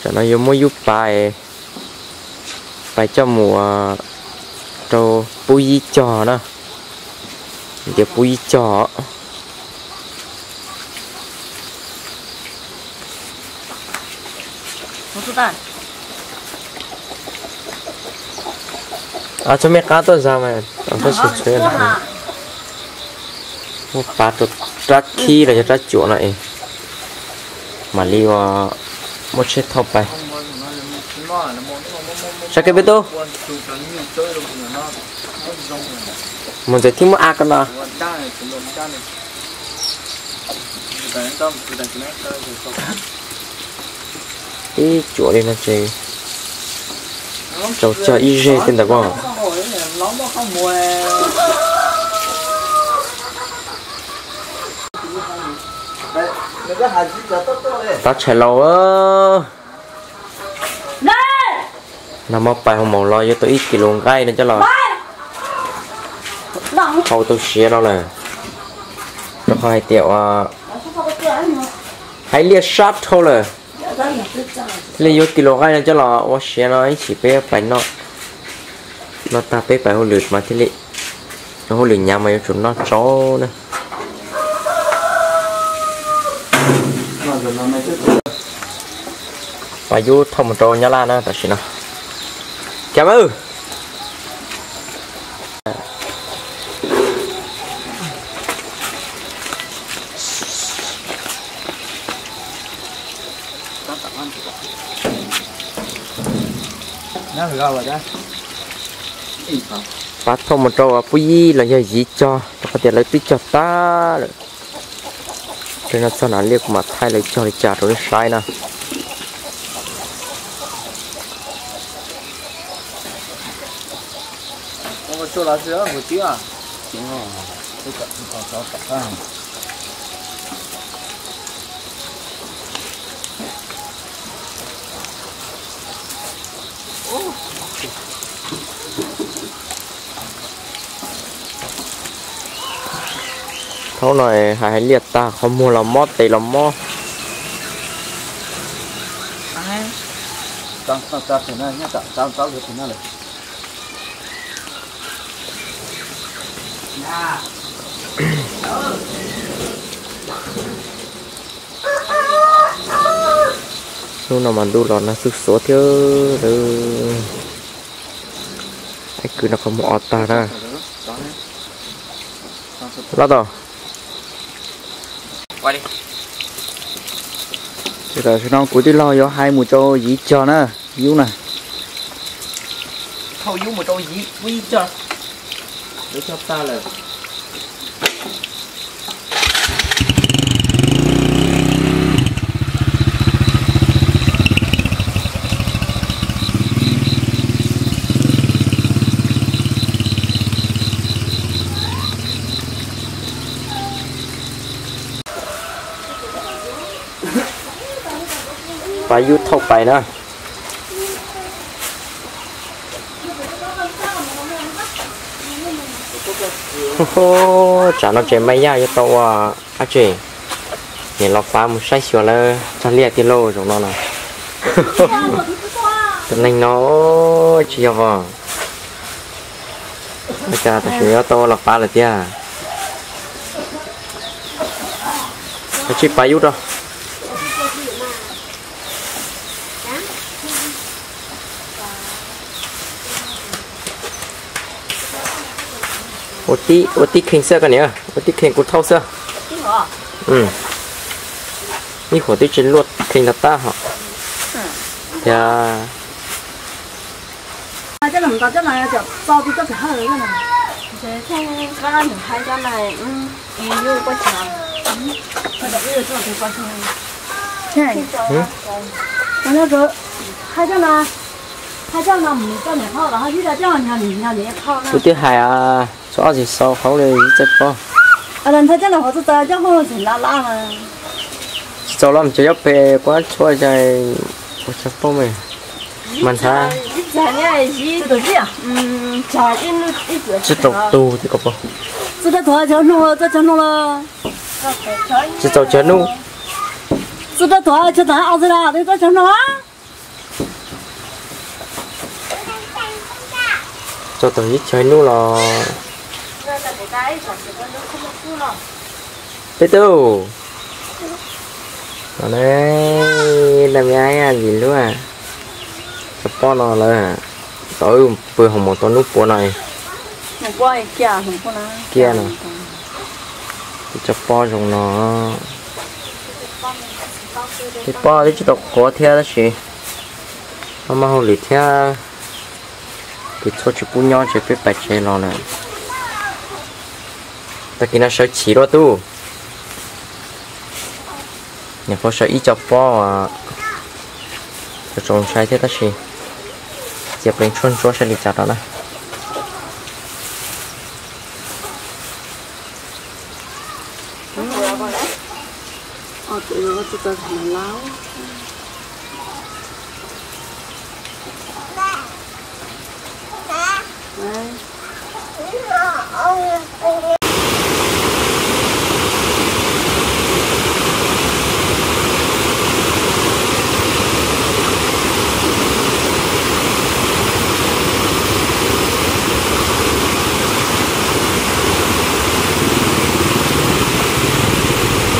Tam no yuav muab yub pais, pais coj mus rau pub yib cog na. Tias pub yib cog. Txhob me qab tuaj zag mas, muab pab rau rab khib los yog rab cuam no es mam li ua, muab tsheb thauj pais. Sab kev peb tub, mus ntxawm thiab muab a ko no. Ib cuam li no ces tsaus cog ib zeg tej ntawd pob. Tab tshais laus. Nag hmo pais hoo maum los yuav tau ib kis lus nqaij no coj los hau tau siav no lawm. Rau qhov hais tias ua hais liaj sab dhau lawm, thiaj li yuav kis lus nqaij no coj los ua siav no ib chim peb pais noj. Noj tag peb pais hauj lwm mas thiaj li, hauj lwm nyav mas yuav tsum noj tsau na. Pab yub thauj mus rau Nyab Laj na tam sim no. Cas ma. Pab thauj mus rau pub yib los yog yim cog rau qhov tias lawv twb cog tag lawm. Li no txog no liaj kuv mam thaij lawv cog li cas rau nej saib na. Thaum no hais hais liaj tag qhov muag los mob tes los mob. Hnub no mas ntuj los nag xuj xuav thiab lawm. Ib kwv no qhov muag o tag na. Los tau. Tam sim no kuv tij laug yuav hais mus rau yim cog na, yub na. Thauj yub mus rau yim, yub cog, yub cog tag lawm. Pab yub thauj pais na. Tsam no tseem me yaj yuav tau ua dab tsi? Niam los pab mus saib xyuas lawv cog liaj tiag lauj, zaum no no. Tus neeg no tsis yog os. Ua cas tam sim yuav tau los pab lawm tiag. Kav tsij pab yub rau. Ua tib kheej xwb koj niam, ua tib kheej kuv thauj xwb. Ib huam twb tsis luaj kheej tag tab hos. Yog Kuv twb hais txog ob txis xaus hauv li txaij pob. Tsis txaus los mus cov yob pem kuab tshuaj zais ua tsav pob me mas nthav. Tsis txaus tug tias ko pob. Txi rau tuav cov no, txi cov no los. Tsis txaus cov no. Txi rau tuav cov tag os xwb los txi cov no. Tau tau ib choj hnub los peb tub. Los ne, daj me ab lis lub, cov pob no lawm, tau wb pw hoo mos tau hnub puav no. Kiag no, cov pob zoo no. Tej pob twb tsis tau qhuav thiab tab sis maj maj hauj lwm thiab, kuv txhua tsis pub nyob ces peb pais tsev los lawm. Tag kis no sawv chim dua tub. Nyuam qhuav sawv ib co pob, tau tsoom ntshai thiab tab sis cia pleev tshuaj ntsuab saib li cas rau na.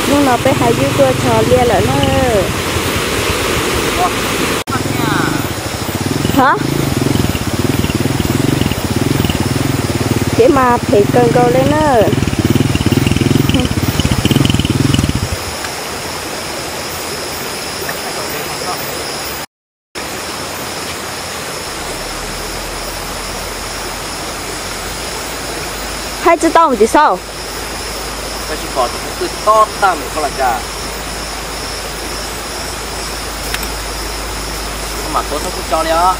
Hnub no peb hais yub tuaj tshos liaj lawm na. Ha, kev mas phem kawg nkaus li na. Hais tsis tau mus tim saum. Koj tsis pom tus twg tob tag mus koj los cas? Koj mam tuav txhob kuj tso li os.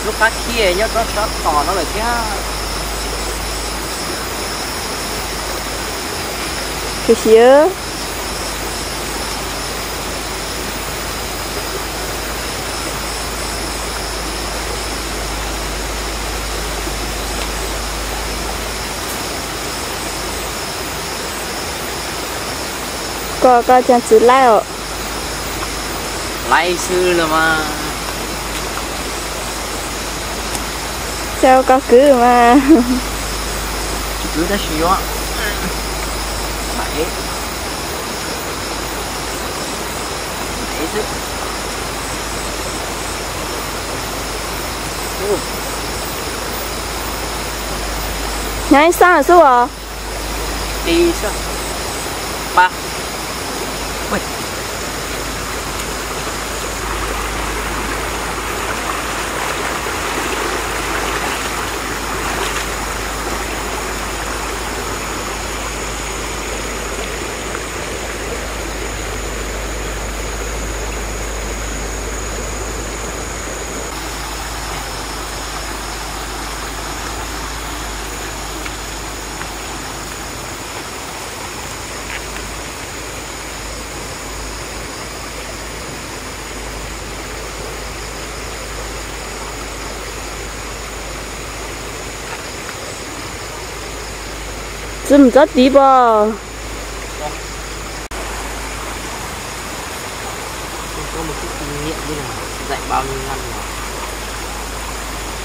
Lub qab khij nyob rau sab tom no lawm thiab. Khuv xim. Koj, koj tseem tsis laib os. Laib xwb los mas. Txawm koj kwv mas. Tsis kwv tab sis yuav. Ev xwb. Nyob ib xab xwb os. Tsis mus txog tid pom.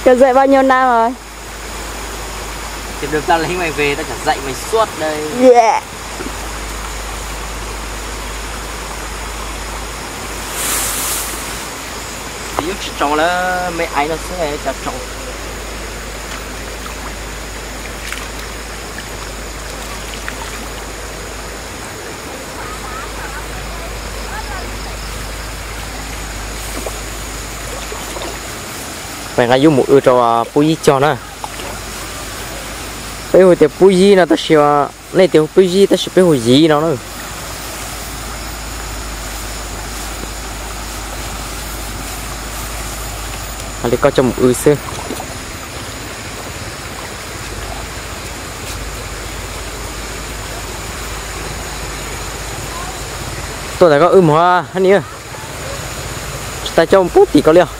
Cov dạy bao nhiêu năm rồi? Tìm được gia linh mày về, tao chẳng dạy mày suốt đây. Yus tsis tsoom lawm, me aiv no xwb cov tsoom. Peb nqa yub mus w rau pub yib cog na. Peb hu tias pub yib no tab sis nej tias hu pub yib tab sis peb hu yiv no na. Hais li koj coj mus w xwb. Tuaj ntawm koj wb mus hab ni. Tsis tas coj mus pub tim koj li os.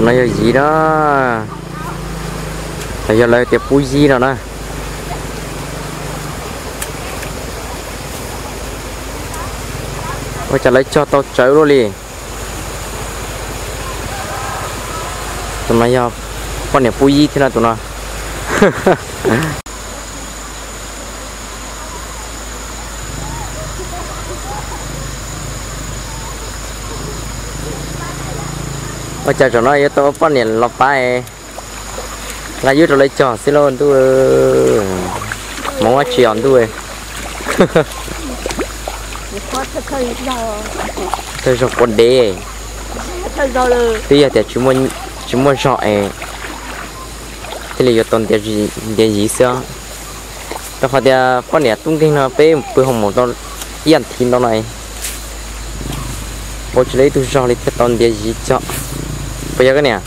No yog yim no, los yog lawv tias pub yib no na. Ua cas lawv cog tau tsawv luaj li. Tus no yog poj niam pub yib thiab no tus no. Ua cas zaum no yuav tau poj niam los pab, nqa yub rau lawv cog xwb lauj ntuj. Hmoov dab tsi os ntuj. Thawj zaug quav dev, twb yog tias tsis muaj zog es thiaj li yuav tau ntiav yim xwb. Rau qhov tias poj niam tub nkeeg no peb pw hoo maum tau ib as thiv ntau no, pab tsis tau ib tug zog li thiaj tau ntiav yim cog. Puas yog koj niam?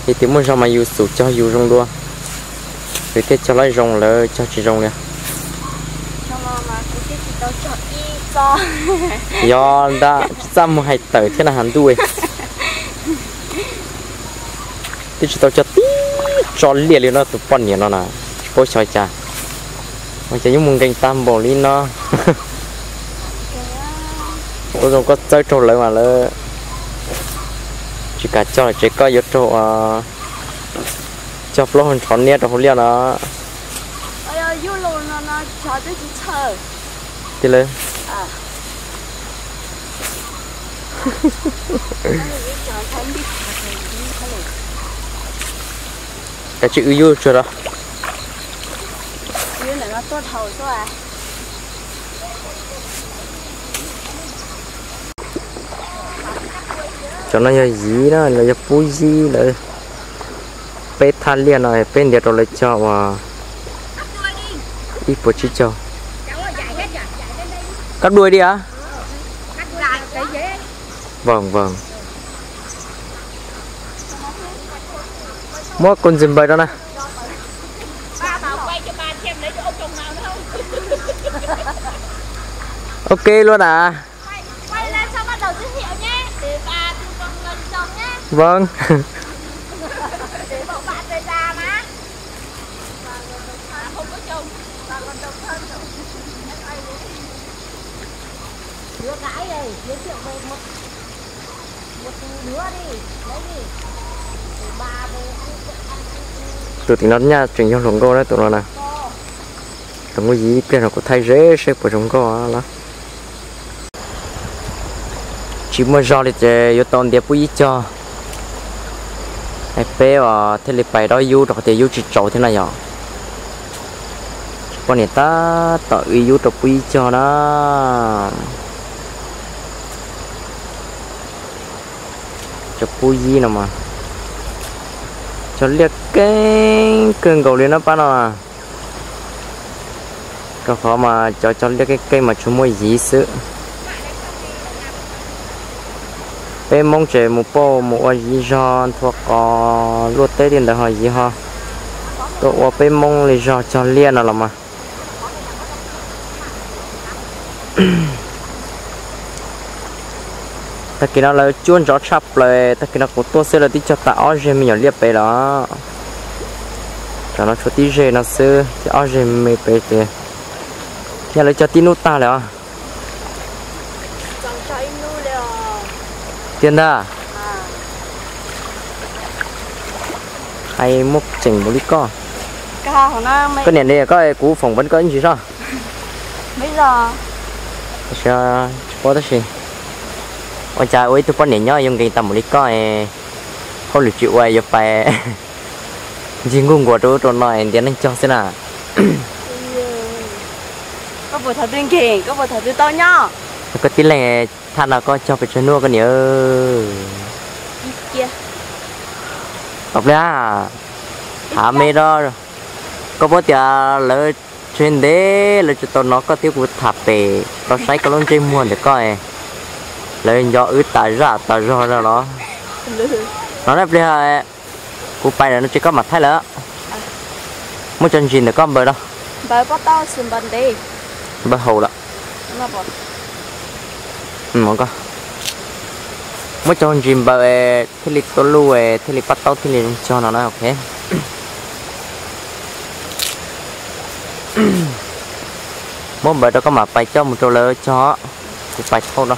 Yog tias muaj zog mas yus xub cog yus zoo dua, yus thiaj cog lawv zoo, lawv cog tsis zoo li. Yog ntag, tsis txaj muag hais tawm thiab na has ntuj. Twb tsis tau cog tib tso liaj li no, tus poj niam no na, tsis paub xyov cas, ua cas yeej mus nkees tag npaum li no. Ua zoo koj txawb raug lawv mas lawv tsis kam cog lawm, ces koj yuav raug cog plaub hau nrov niab rau hauv liaj no. Tis lawv, kav tsij wb yub tsuag rau. Cov no yog yim na, lawv yog pub yib lawm. Peb thaj liaj no peb ntiav rau lawv cog uas ib puas tsib caug. Kab dua li a. Vâng, vâng. Muab kua ntxwg npawg rau na. Ok luôn à. Vâng. Tus tim no nyaj tseem yog hluas nkauj na tus no na. Hluas nkauj yim ib pliag no kuv thaij ze seb puas zoo nkauj los. Tsis muaj zog li ces yuav tau ntiav pub yib cog. Es peb os thiaj li pais dob yub rau qhov tias yub tsis tsaus thiab na yom. Poj niam tab tom wb yub rau pub yib cog na. Cov pub yib no mas cog liaj keeb kawg nkaus li no pab no. Rau qhov mas cov cog liaj keeb keeb mas tsuas muaj yim xwb. Peb Hmoob ces mus pauj mus ua yim zog nthua qos luaj teb li ntawd ho yim ho tuaj ua peb Hmoob li zog cog liaj no los mas. Tag kis no lawv cuab ntsov tshaj plaws, tag kis no kuv tuaj xwb lawv twb cog tag ob zeg me nyuam liaj pem los. Tsam no tshuav tib zeg no xwb thiab ob zeg me pem ces, thiab lawv cog tib hnub tag lawm os. Tiag ntag. Hais muaj tseem npaum li koj. Koj niam ne, koj kuv foom npawv koj ib ntsis soj. Tsis paub tab sis ua cas ua ib tug poj niam nyob yuav nkees tag npaum li koj, hauj lwm tsis ua yuav pais ncig nkuj nkuas rau ub rau no ntiav neeg cog xwb na. Koj tib leeg thaj no koj cog pes tsawg hnub koj niam? Tau pliag, tham me rau. Koj paub tias lawv tsev ntev lawv tsis tau hnov koj thiab kuv tham pem tau saib koj lub ntsej muag ntawm koj, lawv nco wb tas zaj tas zog no los. No na pliag kuv pais lawm no ces koj mam thaij lawm. Muab tso ntsis ntawm koj npawb no. Npawb haus lawm. Muab cog ntsis npaws thiaj li tuaj luj, thiaj li pab taub thiaj li zoo cog no na, ok. Muab npaws rau koj mam pais coj mus rau lawv cog, kuv pais thauj no.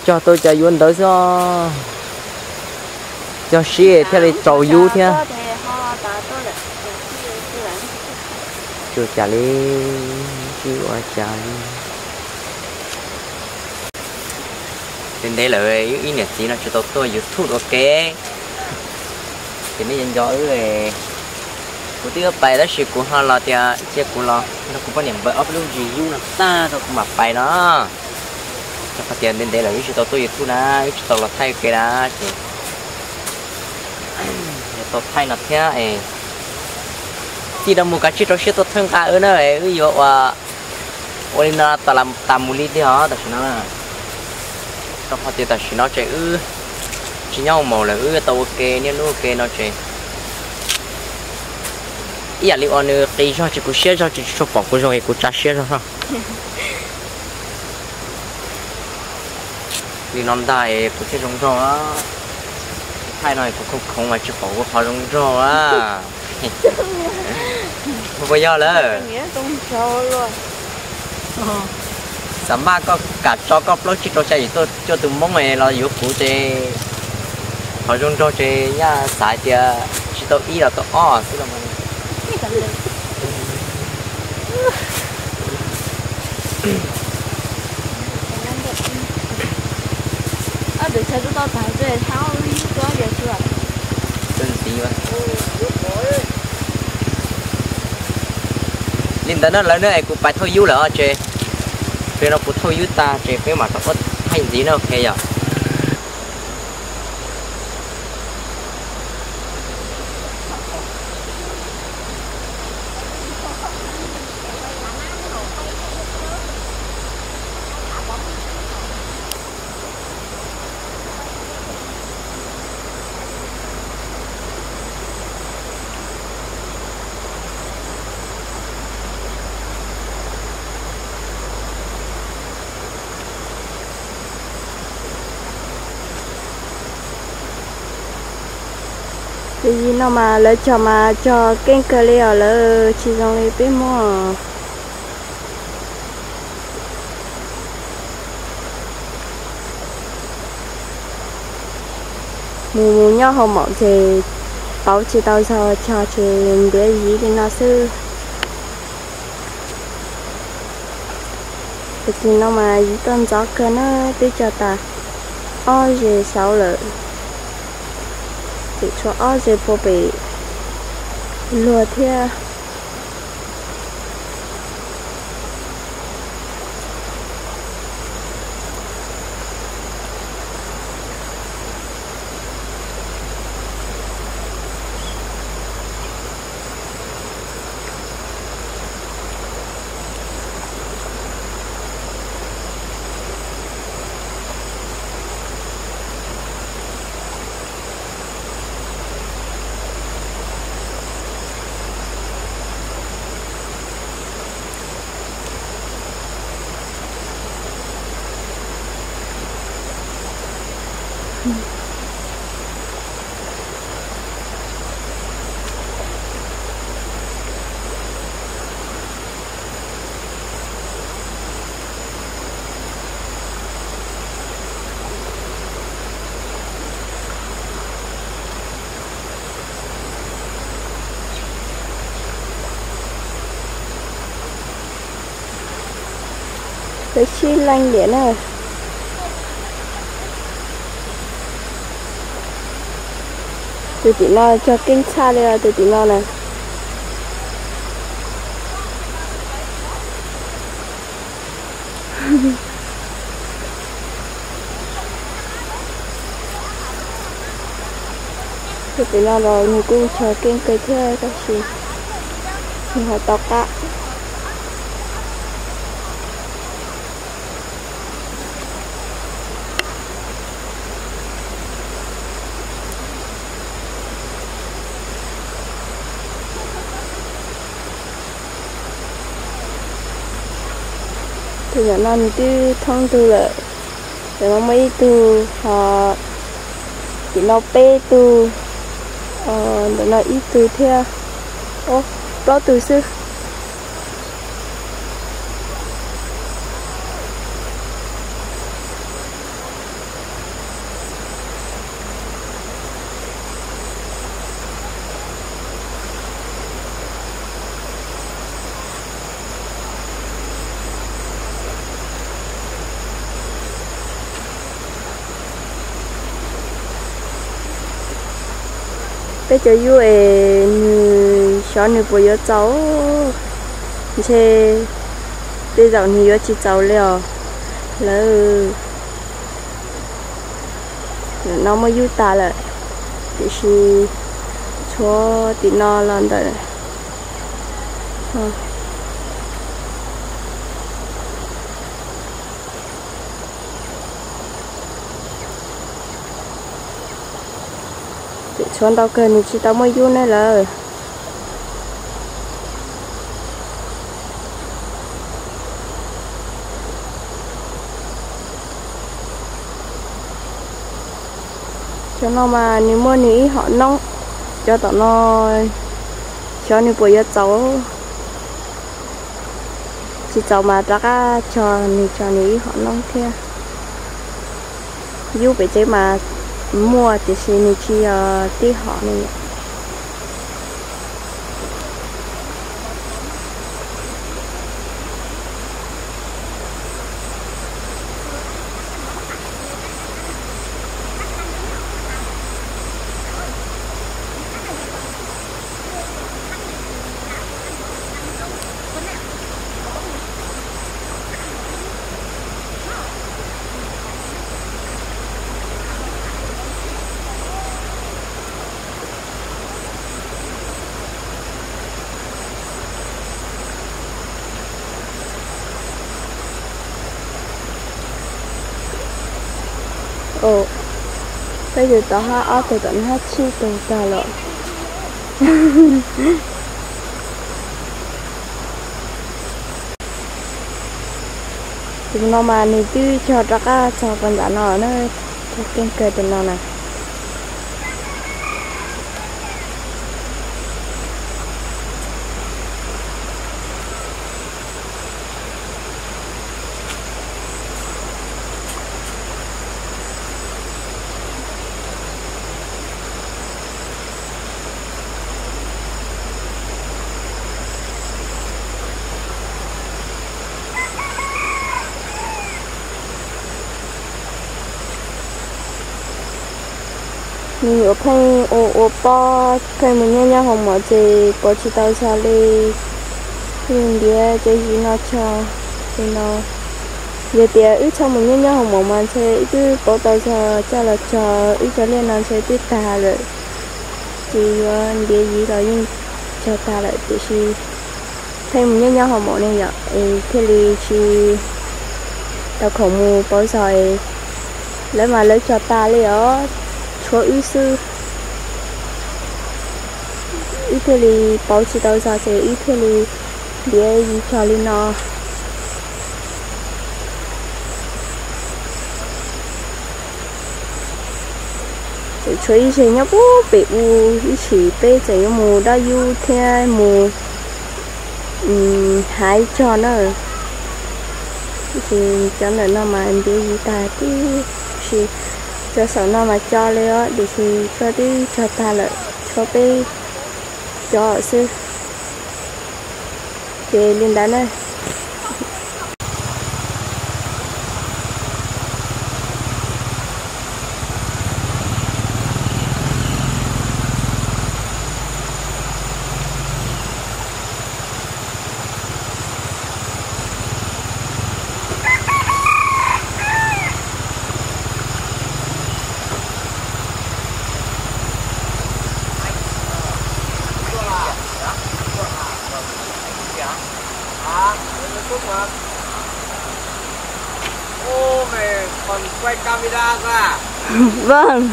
Cog tau cas yuav ntawd xwb. Cog sib thiaj li tsaus yub thiab. Tsuas cas li, tsis ua cas li. Ntev ntev lawm ib niam txiv no tsis tau tuaj YouTube ua ke. Ces nej nco nco wb, kuv twb yuav pais tab sis kuv ho los tias cia kuv los nrog kuv poj niam npaws ob peb lub ntsis yub no tag rau kuv mam pais no. Rau qhov tias ntev ntev lawm wb tsis tau tuaj YouTube na, wb tsis tau los thaij ua ke na ces tau thaij no thiab es txij no mus kav tsij rau siab tuaj thawj nqa wb na, wb yuav ua ua li no tas mus li tiag os tam sim no. Rau qhov tias tam sim no ces wb tsis nyob ua maus lawm, wb yuav tau ua ke niaj hnub ua ke no ces ib yam li uas nws qis zog tsis kuv siab zog tsis tshua pom kuv zoo es kuv tsa siab zog. Li no ntag kuv thiaj zoo nraug. Thaij no kuv khoov khoov mas tsis pom kuv qhov zoo nraug a. Puas yog lawm? Xam maj koj kam tso koj plaub tsib rau xya yim tuaj cuaj tus Hmoob los yuav kuv ces qhov zoo nraug ces nyaj xav hais tias tsis tau ib los tau ob xwb los. Li ntawd na lawv na es kuv pais thauj yub lawm ces, peb no kuv thauj yub tag ces peb mam rov qab thaij ntxiv na, ok yom. Ces yim no mas lawv cog mas cog keej kawg li os, lawv tsis zoo li peb Hmoob. Mus mus nyob hauv maum ces pauv tsis tau zog cog ces ntiav ziv li no xwb. Ces no mas yim tuaj ntxov kawg na, twb cog tas ob zeg saud lawm, tseem tshuav ob zeg puag pem luag thiab. Lawv sib leej liam na. Tus tim no cog keej tshaj li os, tus tim no na. Tus tim no los nws kuj cog keej kawg thiab tab sis nws ho tau qab. Ntawm no nws twb thoob ntug lawm. Ntawm no muaj ib tug, ho tim no peb tug, ntawm no ib tug thiab, plaub tug xwb. Peb cov yub es nws xyov nws puas yuav txaus, ntshe tej zaum nws yuav tsis txaus li os. Lawv no muaj yub tas lawm, tiam sis tshuav tim no los ntawm Tseem tshuav ntau kawg nws tsis tau muaj yub ne lawm. Cov no mas nws muaj nws ib hom noob, cov tom no xyov nws puas yuav txaus. Tsis txaus mas rov qab tso nws tso nws ib hom noob thiab. Yub pem tsev mas muaj tiam sis nws tsis yog tib hom ne. Peb yus tau hab ob tug tom no hab tsib tug tag lawm. Tus no mas nws twb cog rov qab txog puag nram no na, keej kawg tus no na. Nws yuav pheej ua ua pob, pheej mus nyob nyob hauv mom ces pauv tsis tau zog li. Yeej ntiav cov yim no tso li no. Yog tias wb txhob mus nyob nyob hauv mom mas ntshe wb twb pauv tau zog coj los tso wb cov liaj no ntshe twb tag lawm. Ces yuav ntiav yim los yeej cog tag lawm tiam sis pheej mus nyob nyob hauv mom ne yom, es thiaj li tsis tau khoom mus pauv zog es lawv mas lawv cog tas li os, tshuav wb xwb. Wb thiaj li pauv tsis tau zog ces wb thiaj li ntiav yim cog li no. Tseem tshuav ib zeg nyob puag pem u, ib chim peb tseem yuav mus dab yub thiab mus hais cog na. Tiam sis cov ntawm no mas ntiav yim tag tib si, cov saum no mas co li os, tiam sis tshuav twb cog tag lawm, tshuav peb cov xwb. Ces li ntawd na. Ô, mày còn quay camera cơ à? Vâng.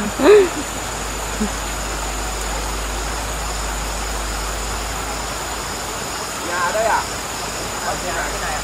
Nhà ở đây à? Ở nhà cái này à?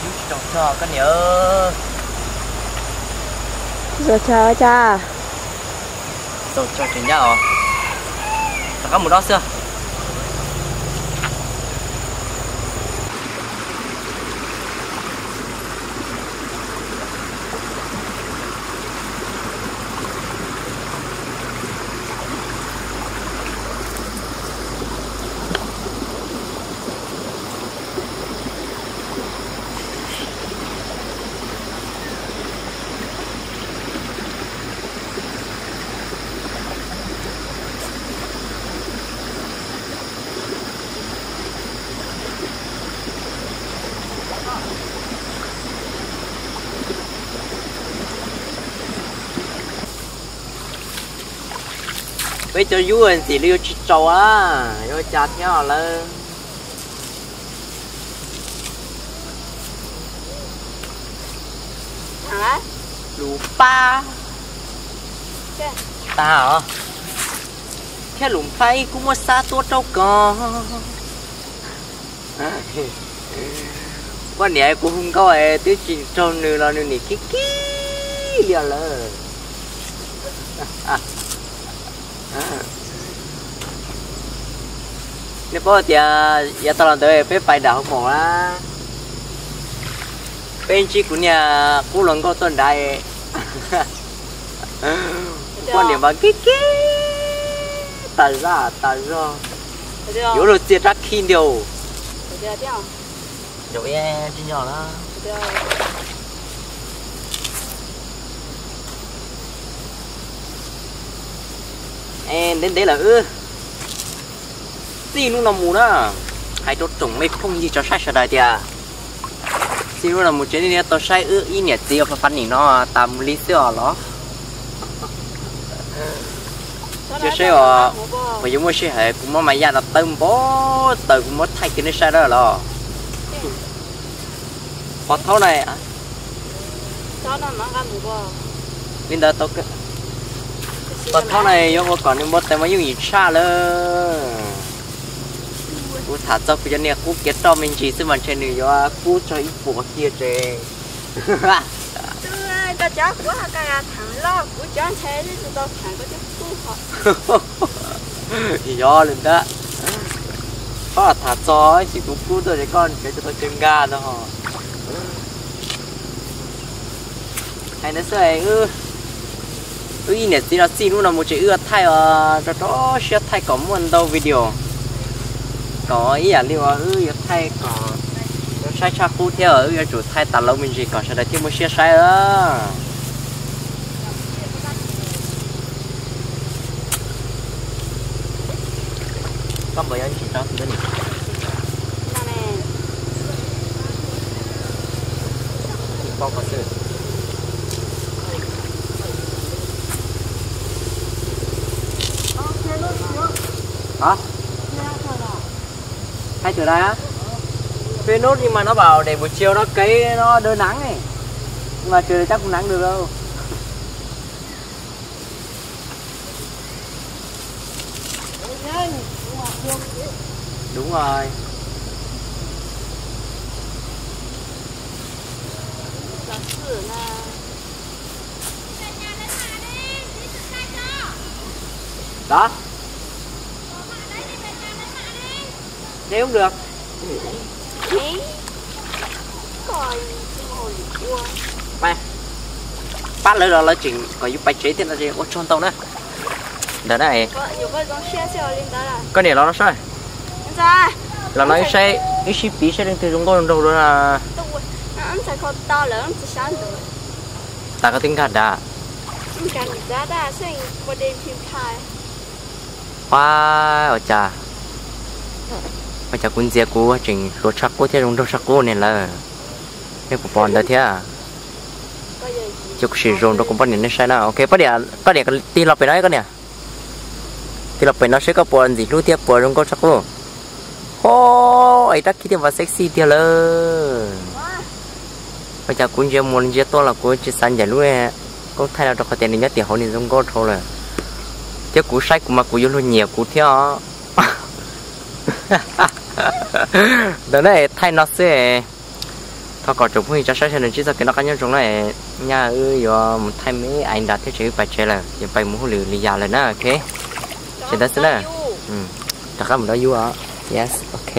Tsis tau txog koj niam. Txog txog cas? Txog txog tsis ncaj os. Rov qab mus dob xwb. Peb cov yub ntxim li yuav tsis tsaus a, yuav cas thiab lawm. Lus pab tag os. Thiab lus nplhaib kuj muab xab tuab rau koj. Poj niam kuv hu nkauj es twb tsis raug nws los nws nim kib kib li lawm. Nej paub tias yav tag los ntawd peb pais nram hauv paus na, peb ntsib kuv niag qub hluas nkauj tuaj nrad. Poj niam mas kib kib tas zaj tas zog, yuav luag txia rab khib ntiag. Ntev ntev lawm wb, txij hnub no mus na, hais rau tsoom me phooj ywg tso saib sawv daws tias txij hnub no mus tsev nej tau saib wb ib niam txiv ua fa fa nim no tas mus li xwb os los. Cia saib os, puas yuav muaj sij hawm kuv muab mas yaj no tawb npau taws kuv muab thaij kiag nej saib dawb los. Qhov thaub na, li ntawd tau. Qhov thaub na yuav ua kom nws npau taws mas yooj yim tshaj lawm. Kuv tham txog kuv cov niag qub kiav roj me ntsis xwb mas ntshe nws yuav kub txog ib puas kiag tsev. Yog li ntawd, koj tham txog ib sim kuv kub tuaj ces koj tseem tsis tau caw nkag ntag. Hais ntawd xwb, wb ib niam txiv no txij hnub no mus ces wb yuav thaij os, rau rau siab thaij kom muaj ntau video, kom ib yam li uas wb yuav thaij kom saib tshaj qub thiab wb yuav tsum thaij tas lauv me ntsis kom sawv daws thiaj muaj siab saib. Koj npawb yuav ntsis rau ntawd ni. Ib pob ko xwb. Hả? Hai triệu đấy á? Peb nốt nhưng mà nó bảo để buổi chiều nó cấy nó đỡ nắng này. Nhưng mà trời chắc không nắng được đâu. Đúng rồi. Đó. Thế cũng được. Pab, pab lawv los lawv tseem kom yus pais tsev thiab no ces ua tsaug ntau na. Ntawm na, koj niam los no saib. Los no wb saib, wb sib piv saib leej twg zoo nkauj zoo nraug dua na. Tas koj twb nkag dav. Ua, ua cas, ua cas kuv ntxias kuv tseem hluas tshaj qub thiab zoo nraug tshaj qub ne lawm. Nej puas pom ntawd thiab? Ces kuv sim zoom rau kuv poj niam nej saib na. Ok, poj niam, koj niam tig los pem no, koj niam tig los pem no seb koj puas ntxim hlub thiab puas zoo nkauj tshaj qub. Ho, es dab kiv thiaj mas sexy tiag lawm. Ua cas kuv ntsia mus ntsia tuaj los kuv tsis xav ncaim lub koob thaij no rau qhov tias nws nyob tim hauv nws zoo nkauj dhau lawm. Thiab kuv saib kuv mas kuv yuav luag nyiam kuv thiab os. Ntawd na, thaij no xwb. Thov kom tsoom phooj ywg tsoom saib sawv daws ntsib txoj kev noj qab nyob zoo na. Nyaj wb yuav mus thaij me aiv nrad thiab ces wb pais tsev lawm, yuav pais mus hauj lwm li yam lawm na, ok. Ces ntawd xwb na. Rov qab mus dab yub os. Yes, ok.